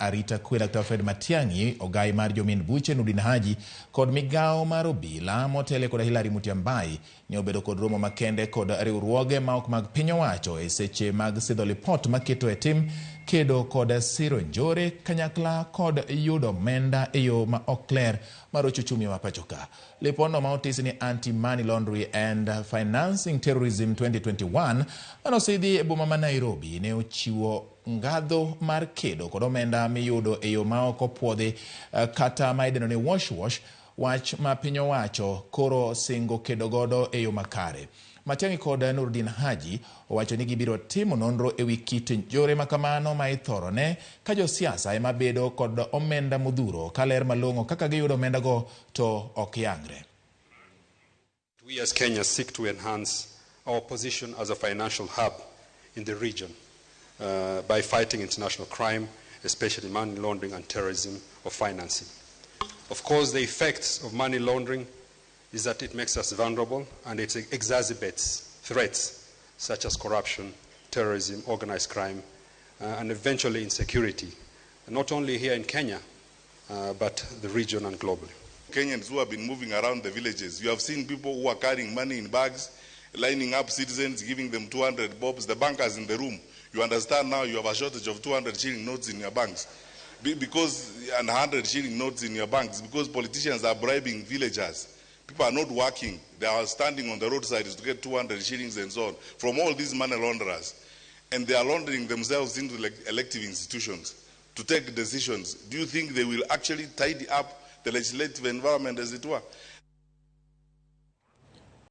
arita kwe Dr. Fred Matiang'i, ogai mar jomin buche Nurdin Haji kod migawo mar obila motele kod Hilary Mutyambai ne obedo kod romo makende kod riwruoge ma ok mag piny owacho e seche mag sidho lipot maketo e tim kedo kod siro njore kanyakla kod yudo omenda e yo ma ok ler mar ochumi ma pacho ka. Lipodno ma otisi ni Anti-Money Laundering and Financing Terrorism 2021 manosidhi e boma ma Nairobi ne ochiwo ngadho mar kedo kod omenda miyudo e yo ma ok opuodhi kata ma idendo ni wash wash, wach ma piny owacho koro singo kedo godo e yo makare. Matiang'i kod Nurdin Haji owacho ni gibiro timo nonro e wi kit njore makamano ma ithoro ne ka josiasa ema bedo kod omenda modhuro ka ler malong'o kaka giyudo omenda go to ok yangre. We as Kenya seek to enhance our position as a financial hub in the region by fighting international crime, especially money laundering and terrorism of financing. Of course, the effects of money laundering is that it makes us vulnerable and it exacerbates threats such as corruption, terrorism, organized crime, and eventually insecurity, not only here in Kenya, but the region and globally. Kenyans who have been moving around the villages, you have seen people who are carrying money in bags, lining up citizens, giving them 200 bobs, the bankers in the room. You understand now you have a shortage of 200 shilling notes in your banks. Because, and 100 shilling notes in your banks, because politicians are bribing villagers. People are not working. They are standing on the roadsides to get 200 shillings and so on from all these money launderers. And they are laundering themselves into elective institutions to take decisions. Do you think they will actually tidy up the legislative environment as it were?